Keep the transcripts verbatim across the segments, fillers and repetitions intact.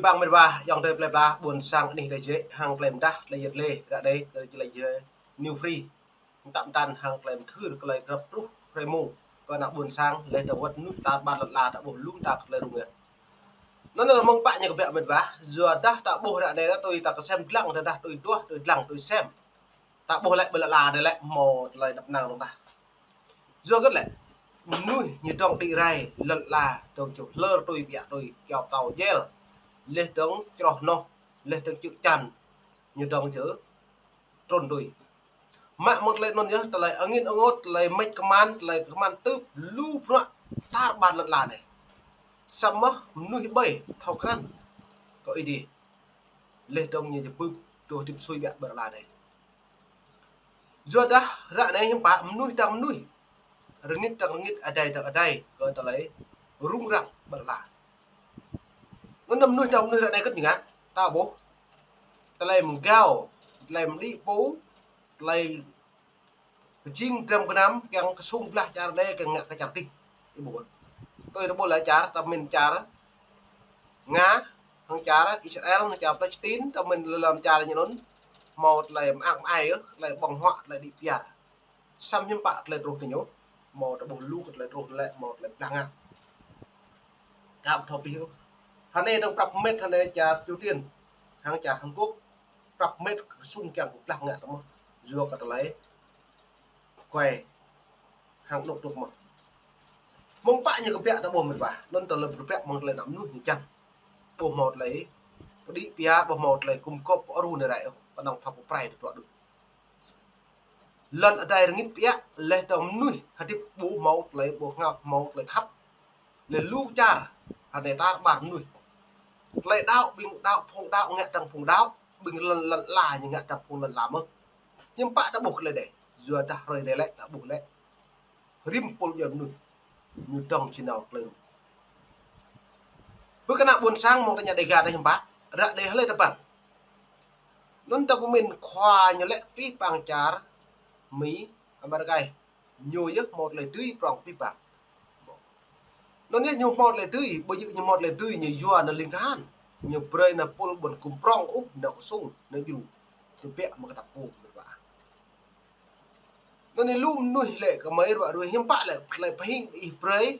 Ƀing met wa, ayŏng adơi plơi pla, ƀuôn sang anih tơjĕ, hăng tơlơi mơdah, tơlơi yet lĕ, ră anai, tơlơi yet lĕ, New Free. Tăm tăn hăng tơlơi mơthưr, tơlơi krăp truh, hrơi mông, kơ ană ƀuôn sang, lĕ ta wơ̆t mơnuih tar ƀar lŏn ala ta ƀuh lŏm ta tơlơi rŭng răng. Anŭn anŭn mơ̆ng pă ñu kơ ƀiă met wa, yua dah ta ƀuh ră anai dah tui ta kơsem dlăng, dah dah tui duah, tui dlăng, tui sem. Ta ƀuh lĕ ƀơi lŏn ala anai lĕ hmâo tơlơi dăp năng dong tah. Yua hơget lĕ, mơnuih ñu dŏng đĭ rai lŏn ala, dŏng čư̆ hlơr tui ƀiă tui, kyâo pơtâo jel, leh dŏng čroh noh, leh dŏng čư̆ čan, ñu dŏng čư̆ trŭn tui. Mă mơ̆ng tơlơi anŭn yơh, tơlơi angin ơngot, tơlơi mĕč kơman, tơlơi kơman tưp, lu bruă tar ƀar lŏn ala anai. Samơ̆ mơnuih ƀơi thâo krăn kơ Ơi Adai. Leh dŏng ñu čư̆ bưp, čư̆ hơdip sui ƀiă ƀơi lŏn ala anai. Yua dah ră anai hiư̆m pă mơnuih dang mơnuih, rơngit dang rơngit, adai dang adai, kơ tơlơi rŭng răng ƀơi lŏn ala. Anŭn mơnuih dang mơnuih ră anai kơt ñu ngă, ta ƀuh. Tơlơi mơgao, tơlơi mơđĭ pô, tơlơi kơjing dram gơnam, kiăng kơsung blah čar anai, kiăng ngă kơ čar adih. Ih ƀuh. Tui ta ƀuh lĕ čar, ta min čar Nga, hăng čar Israel, hăng čar Palestine, ta min lăm čar ñu anŭn, hmâo tơlơi mơak mơai yơh, tơlơi ƀơ̆ng huă, tơlơi đĭ piar. Samơ̆ hiư̆m pă tơlơi truh tơ ñu, hmâo ta ƀuh lu kơ tơlơi truh lĕ, hmâo tơlơi blah ngă. Kăm thâo pih ôh. Hơnai dŏng prăp mĕt hơnai čar Triều Tiên, hăng čar Hàn Quốc, prăp mĕt kơsung kiăng kơ blah ngă tơ mơ̆. Yua kơ tơlơi kuai hăng anŏ truh mơ̆. Mơ̆ng pă ñu kơ ƀiă ta ƀuh met wa, anŭn tơlơi pơrơpiăk mơ̆ng tơlơi ană mơnuih ñu čang. Ƀu hmâo tơlơi pơđĭ pia, ƀu hmâo tơlơi gum gôp pơru anai rai ôh, pơnăng thâo pơprai tơdruă đôč. Lŏn adai rơngit ƀiă, leh dŏng mơnuih hơdip ƀu hmâo tơlơi ƀu hngăp, hmâo tơlơi khăp. Leh lu čar, hơnai tar ƀar mơnuih. Tơlơi đaŏ, ƀing đaŏ, phung đaŏ, ngă dang phung đaŏ, ƀing lŏn, lŏn ala ñu ngă dang phung lŏn ala mơ̆n. Hiư̆m pă ta ƀuh tơlơi anai, yua dah hrơi anai lĕ ta ƀuh lĕ rĭm pôl djuai mơnuih ñu dŏng či nao tơlơi rŭng. Bơ kơ ană ƀuôn sang mơ̆ng ta ña Dêga ta hiư̆m pă, ră anai hlơi ta păng. Anŭn ta pơmĭn khua ñu lĕ pih păng čar Mi, Amerika. Ñu yơh hmâo tơlơi dưi prŏng pih păng. Anŭn yơh ñu hmâo tơlơi dưi, ƀu djơ̆ ñu hmâo tơlơi dưi, ñu yua ană ling kahan. Ñu brơi ană pôl ƀôn gum prŏng ôh, ană kơsung, ană djru. Tơbiă mă kơ ta pô met wa. Anŭn anai lu mơnuih lĕ kơ mơi ruă ruih hiư̆m pă lĕ, tơlơi pơhing ih brơi.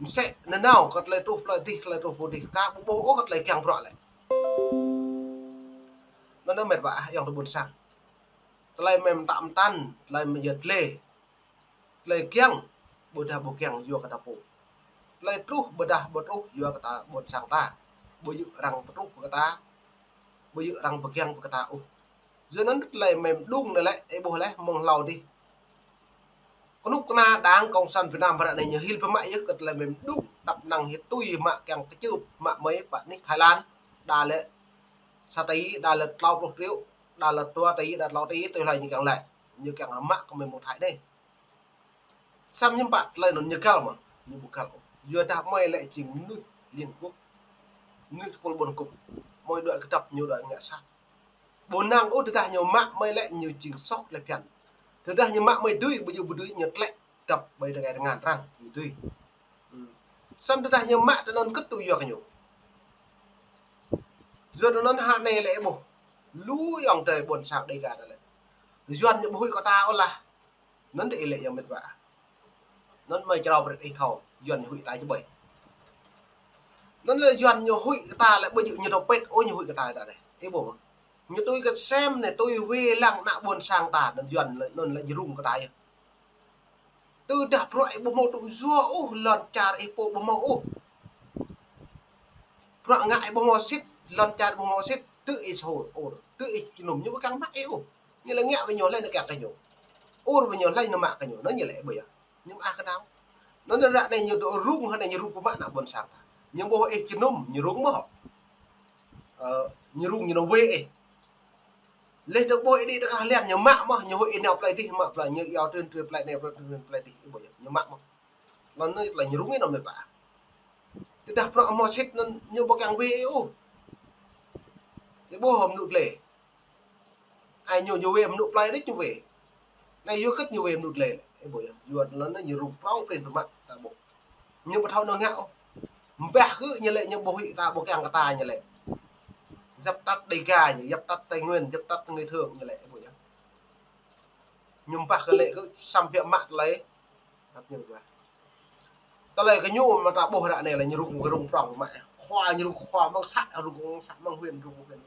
Mơsĕ nanao kơ tơlơi truh plơi dih, tơlơi truh pô dih, ka ƀu ƀuh ôh kơ tơlơi kiăng bruă lĕ. Anŭn anŭn met wa ah, ayŏng adơi ƀuôn sang. Tơlơi mơi mơtă mơtăn, tơlơi mơi yet lĕ. Tơlơi kiăng, ƀôdah ƀu kiăng yua kơ ta pô. Tơlơi truh, ƀôdah ƀu truh yua kơ ta ƀuôn sang ta. Ƀu djơ̆ arăng pơtruh kơ ta, ƀu djơ̆ arăng pơkiăng kơ ta ôh. Yua anŭn tơlơi mơi mơđung anai lĕ, ih ƀuh leh mơ̆ng hlâo dih. Kơnuk kơna Đảng Cộng sản Việt Nam ră anai ñu hil pơmă yơh kơ tơlơi mơi mơđung, tăp năng hĭ tui mă kiăng kơčưp, mă mơi pơ anih Thái Lan, đa lĕ sa tỉ, đa lĕ klâo pluh triệu, đa lĕ dua tỉ, đa klâo tỉ, tui hlơi ñu kiăng lĕ. Ñu kiăng mă kơ mơi mơ̆ng Thái anai. Samơ̆ hiư̆m pă tơlơi anŭn ñu găl mơ̆, ñu ƀu găl ôh. Yua dah mơi lĕ jing mơnuih Liên Quốc, mơnuih tơpul ƀôn gŭp, mơi đuaĭ kơdŏp ñu đuaĭ ngă sat. Ƀu năng ôh tơdah ñu mă mơi lĕ ñu jing soh tơlơi phiăn. Tơdah ñu mă mơi dưi, ƀu djơ̆ ƀu dưi ñu tlĕ dăp ƀơi tơkai tơngan arăng ñu dưi. Samơ̆ tơdah ñu mă tơ anŭn kơt tui yua kơ ñu. Yua anŭn hơnai lĕ ƀuh. Lu ayŏng adơi ƀuôn sang Dêga ta lĕ. Yuan ñu ƀu huĭ kơ ta ôh lah. Anŭn dih ih lĕ ayŏng met wa. Anŭn mơi črâo brơi ih thâo, Yuan ñu huĭ ta či ƀơi. Anŭn lĕ Yuan ñu huĭ kơ ta lĕ ƀu djơ̆ ñu thâo pĕt ôh ñu huĭ kơ ta dah dih. Ih ƀuh mơ̆. Ñu tui kơ sem anai, tui wai lăng ană ƀuôn sang ta, anŭn Yuan lĕ, anŭn lĕ ñu rŭng kơ ta yơh. Tơdah bruă ih ƀu hmâo tŭ yua ôh, lŏn čar ih pô ƀu hmâo ôh. Bruă ngă ih ƀu hmâo sĭt, lŏn čar ƀu hmâo sĭt, tơ ih sơhur, ôr, tơ ih jơnum ñu ƀu kiăng mă ih ôh. Ñu lĕ ngă ƀơi ñu hlơi nao kiăng kơ ñu. Ôr ƀơi ñu hlơi nao mă kơ ñu, anŭn ñu lĕ ƀơi yơh. Ñu mă kơ nao. Anŭn ră anai ñu dŏ rŭng, hơnai ñu rŭng pơmă ană ƀuôn sang ta. Ñu ƀuh ih jơnum, ñu rŭng mơ̆. Ơ, ñu rŭng ñu nao wai ih. Leh dơ̆ng ƀuh ih đĭ tơ krah liăn ñu mă mơ̆, ñu huĭ ih nao plơi dih mă plơi, ñu iâu trin trin plơi anai, plơi trin plơi dih, ih ƀuh yơh, ñu mă mơ̆. Anŭn anai tơlơi ñu rŭng ih anŭn met wa. Tơdah bruă hmâo sĭt anŭn ñu ƀu kiăng wai ih ôh. Ih ƀuh hơmơ̆ mơnŭ dlai. Ai ñu, ñu wai mơnŭ plơi đôč ñu wai. Anai yua kơt ñu wai mơnŭ dlai. Ih ƀuh yơh, yua anŭn anai ñu rŭng prŏng prin pơmă ta ƀuh. Ñu ƀu thâo nao ngă ôh. Mbah kơ ñu lĕ ñu ƀu huĭ ta, ƀu kiăng kơ ta ñu lĕ. Dập tắt Đêga ñu, dập tắt Tây Nguyên, dập tắt người Thượng ñu lĕ, ƀu ñu. Ñu mbah kơ lĕ kơ samơ̆ biă mă tơlơi. Hăp ñu ƀuh. Tơlơi kơ ñu mơ̆ ta ƀuh ră anai lĕ ñu rŭng, rŭng prŏng mă. Khua ñu rŭng khua mơ̆ng să, rŭng mơ̆ng să, mơ̆ng huyện, rŭng huyện.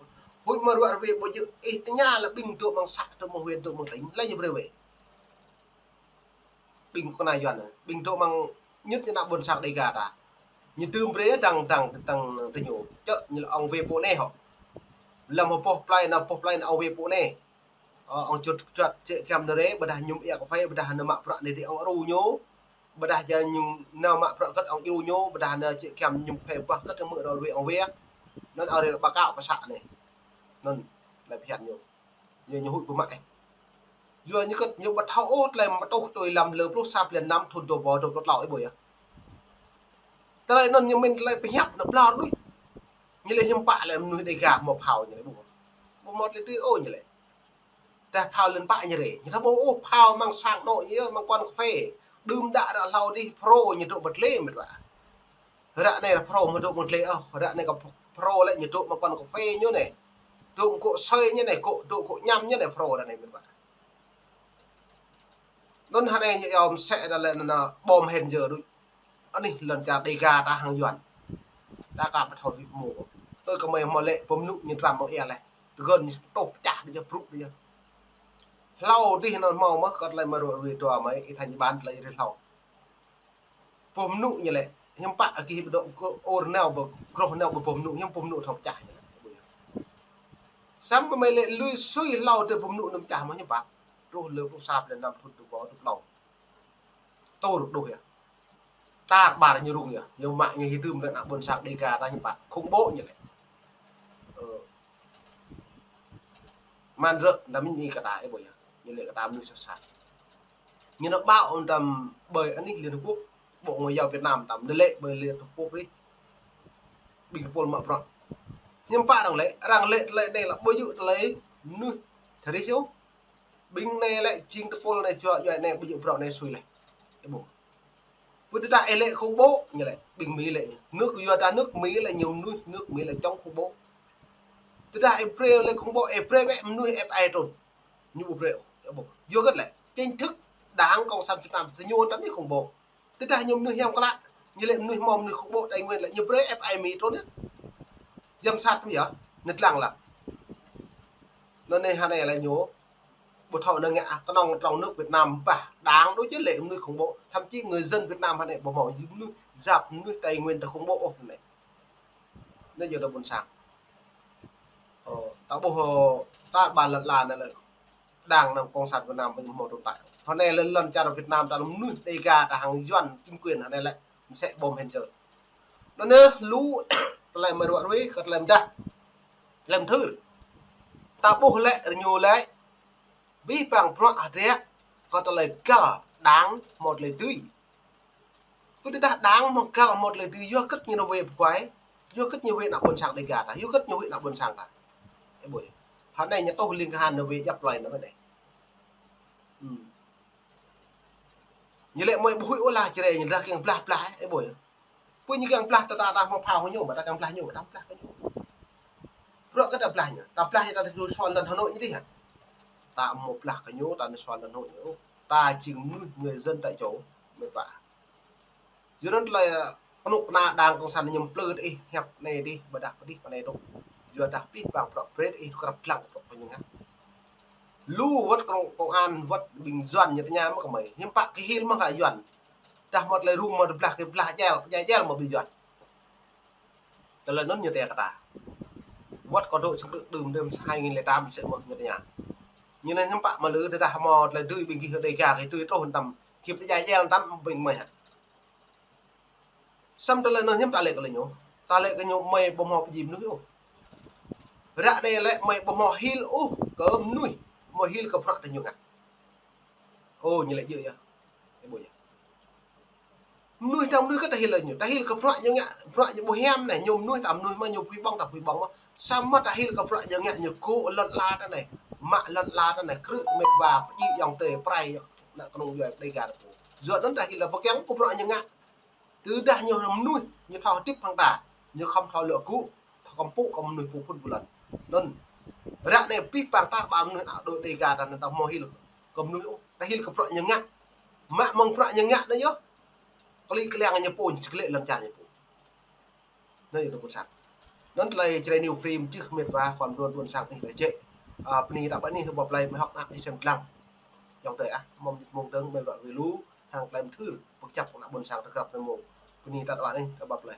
Huĭ mơ̆ ruă rơwe ƀu djơ̆, ih tơña lĕ ƀing dŏ mơ̆ng să, dŏ mơ̆ng huyện, dŏ mơ̆ng tỉnh, lĕ ñu brơi wĕ. Ƀing kơna Yuan, ƀing dŏ mơ̆ng ñŭt ñu ană ƀôn sang Đêga ta. Ñu tơm brơi dăng, dăng, dăng tơ ñu. Čơ ñu lĕ ŏng wĕ pô anai hŏ. Lăm hơpŏh plơi anŭn, hơpŏh plơi anŭn ŏng wĕ pô anai. Ơ, ŏng čut čuat čĕ kiăm nơ̆ rê, ƀôdah ñu ia kơphê, ƀôdah nơ̆ mă bruă anai dih ŏng aru ñu, ƀôdah jă ñu nao mă bruă kơ̆t ŏng djru ñu, ƀôdah nao čĕ kiăm ñu phê ƀah kơ̆t mơ̆ rơwe ŏng wĕ. Anŭn arê ƀa kâo pơsă anai. Anŭn, lĕ phiăn ñu. Yua ñu huĭ pơmă ih. Yua ñu kơ̆t ñu ƀu thâo ôh tơlơi mơtuh tui lăm lơ pluh sa blan năm thun dua rơbâo dua pluh klâo ih ƀuh yơh. Tơlơi anŭn ñu mĭn tơlơi pơhiăp anŭn ƀlŏr đôč. Ñu lĕ hiư̆m pă lĕ mơnuih Đêga hmâo phao ñu lĕ ƀuh. Ƀu hmâo tơlơi tui ôh ñu lĕ. Tơdah phao lŏn pă ñu rê. Ñu thâo ƀuh ôh phao mơ̆ng sang anŏ yơh, mơ̆ng quán cà phê. Đưm đă ră hlâo dih Phrô ñu dŏ ƀơi tlê mĕt wa. Ră anai lĕ Phrô mơ̆ dŏ ƀơi tlê ôh, ră anai kơ Phrô lĕ ñu dŏ mơ̆ng quán cà phê ñu anai. Dŏ mơ̆ng gŏ asơi ñu anai, gŏ dŏ gŏ añăm ñu anai Phrô ră anai mĕt wa. Anŭn hơnai ñu yom sĕ đa lĕ anŭn bom hên jơ đôč. Anih lŏn čar Đêga ta hăng Yuan. Ta ka pơthâo rĭ mơ̆. Tui kơ mơi hmâo lĕ pơmơnŭ ñu tram mơ̆ng ia leh. Tơgơ̆n ñu tôh pơčah đôč yơh, brŭ đôč yơh. Hlâo dih anŭn hmâo mơ̆ kơ tơlơi mơ̆ ruă rui dua mơi, ih tha ñu ƀan tơlơi rĭ hlâo. Pơmơnŭ ñu lĕ, hiư̆m pă kơ ih ƀu dŏ kơ ôr nao ƀơ, groh nao ƀơ pơmơnŭ, hiư̆m pơmơnŭ thâo pơčah ñu lĕ. Samơ̆ mơi lĕ lui sui hlâo tơ pơmơnŭ anŭn pơčah mơ̆ hiư̆m pă. Truh lơ pluh sa blan năm thun dua rơbâo dua pluh klâo. Tơl rơđuh yơh. Tar ƀar ñu rŭng yơh. Yua mă ñu hơdôm lĕ ană ƀôn sang Đêga ta hiư̆m pă. Khủng bố ñu lĕ. Ơ. Mơ̆n rơ̆, đăm ñu kơ ta, ih ƀuh yơh. Ñu lĕ kơ ta mơnuih sat sat. Ñu nao ƀă ôn tăm ƀơi anih Liên Hợp Quốc, Bộ Ngoại giao Việt Nam tăm nao lĕ ƀơi Liên Hợp Quốc rĭ. Ƀing tơpul mă bruă. Hiư̆m pă arăng lĕ, arăng lĕ tơlơi anai lĕ ƀu djơ̆ tơlơi mơnuih tha rih yơh. Ƀing anai lĕ jing tơpul anai juă juă anai ƀu djơ̆ bruă anai sui leh. Ih ƀuh. Pơ tơdah ih lĕ khủng bố, ñu lĕ, ƀing Mi lĕ, nước yua ta nước Mi lĕ ñu mơnuih, nước Mi lĕ chống khủng bố. Tơdah ih brơi lĕ khủng bố, ih brơi wĕ mơnuih ép ai trŭn. Ñu ƀu brơi, ih ƀuh. Yua hơget lĕ, chính thức Đảng Cộng sản Việt Nam, tơ ñu tăm ih khủng bố. Tơdah ñu mơnuih hiam klă, ñu lĕ mơnuih hmâo mơnuih khủng bố, Tây Nguyên lĕ, ñu brơi ép ai Mi trŭn yơh. Giám sát tăm yơh, nơ̆t lăng lăng. Anŭn anai hơnai lĕ ñu, ƀu thâo nao ngă tơnŏng trong nước Việt Nam ƀah, Đảng đôč yơh lĕ mơnuih khủng bố. Thậm chí người dân Việt Nam hơnai ƀu hmâo mơnuih yap mơnuih Tây Nguyên ta khủng bố ôh anai. Anai yơh ta ƀôn sang. Ơ, ta ƀuh, ơ, ta ƀă lăt la anai lĕ Đảng anŭn Cộng sản Việt Nam ƀu hmâo tồn tại. Hơnai lĕ lŏn čar Việt Nam ta mơnuih Đêga ta hăng Yuan chính quyền hơnai lĕ mơsĕ bom hên jơ. Anŭn anai lu tơlơi mơruă rui kơ tơlơi mơdah. Tơlơi mơthưr. Ta ƀuh lĕ rơñu lĕ abih bang bruă hơdră kơ tơlơi găl Đảng hmâo tơlơi dưi. Pơ tơdah Đảng hmâo găl hmâo tơlơi dưi yua hơget ñu nao wĕ pơkuai, yua hơget ñu wĕ ană ƀôn sang Đêga ta, yua hơget ñu wĕ ană ƀôn sang ta. Ih ƀuh. Hơnai ñu tŏh ling kơhan nao wĕ djăp plơi nao wĕ anai. Hm. Ñu lĕ mơi ƀu huĭ ôh lah čơrê ñu dah kiăng blah blah, ih ƀuh. Pơ ñu kiăng blah ta ta ta hmâo phao hăng ñu, mă ta kiăng blah ñu, mă ta blah kơ ñu. Bruă kơ ta blah ñu, ta blah ñu ta nao sual lŏn Hà Nội ñu dih hă. Ta hmâo blah kơ ñu, ta nao sual lŏn Hà Nội ñu. Ta jing mơnuih người dân tại chỗ, mĕt wa. Yua anŭn tơlơi kơnuk kơna Đảng Cộng sản ñu plư ih hiăp anai dih, ƀôdah pơdih pơ anai dŏ. Yua dah abih bang bruă brơi ih krăp lăng bruă kơ ñu ngă. Lu wơ̆t kơnuk công an, wơ̆t ƀing Yuan ñu tơña mơ̆ kơ mơi. Hiư̆m pă kơ hil mơ̆ hă Yuan. Dah hmâo tơlơi rŭng mơ̆ tơblah kơ blah jel, jel jel mơ̆ ƀing Yuan. Tơlơi anŭn ñu tơña kơ ta. Wơ̆t kơ dŏ sơng đưm đưm hai nghìn lẻ tám sĕ mơ̆ ñu tơña. Ñu anai hiư̆m pă mơ̆ lơ tơdah hmâo tơlơi dưi ƀing gih Đêga gih dưi truh tăm kip jel jel tăm ƀing mơi hă. Samơ̆ tơlơi anŭn hiư̆m ta lĕ kơ lĕ ñu. Ta lĕ kơ ñu mơi ƀu hmâo pơjing mơnuih ôh. Ră anai lĕ mơi ƀu hmâo hil ôh kơ mơnuih, hmâo hil kơ bruă tơ ñu ngă. Ơ, ñu lĕ djơ̆ yơh. Ih ƀuh yơh. Mơnuih ta mơnuih kơ ta hil kơ ñu. Ta hil kơ bruă ñu ngă, bruă ñu ƀu hiam anai, ñu mơnuih ta mơnuih mơ̆, ñu phui ƀơ̆ng ta phui ƀơ̆ng mơ̆. Samơ̆ ta hil kơ bruă ñu ngă, ñu gŏ lŏn ala ta anai. Mă lŏn ala ta anai, krư̆ mĕt wa, pơjing ayŏng adơi, pơrai ană kơnung djuai Đêga ta pô. Yua anŭn ta hil ta pơkiăng kơ bruă ñu ngă. Tơdah ñu mơnuih, ñu thâo hơdip hăng ta, ñu khŏm thâo luă gŭ, thâo kơmpŭ kơ mơnuih pô phŭn pơlăn. Anŭn, ră anai pih pang ta ƀă mơnuih ană đô Đêga ta anŭn ta hmâo hil kơ mơnuih ôh, ta hil kơ bruă ñu ngă. Mă mơ̆ng bruă ñu ngă anai yơh. Klĭ kliăng ñu pô, ñu čơklĕ lăm čar ñu pô. Anai yơh ta ƀuôn sang. Anŭn tơlơi Jrai New Frame čih mĕt wa khua mơduôn ƀuôn sang ih tơlơi jĕ. A, bơni ta ƀă anih, ta ƀuh plei mơ̆ hŏk ană ih sem dlăng. Ayŏng adơi ah, mơ̆ng mông dơ̆ng mơi ră wai lu, hăng tơlơi mơthưr, pơkơjăp kơ ană ƀuôn sang ta krăp anai mơ̆. Bơni ta ƀă anih, ta ƀuh plei.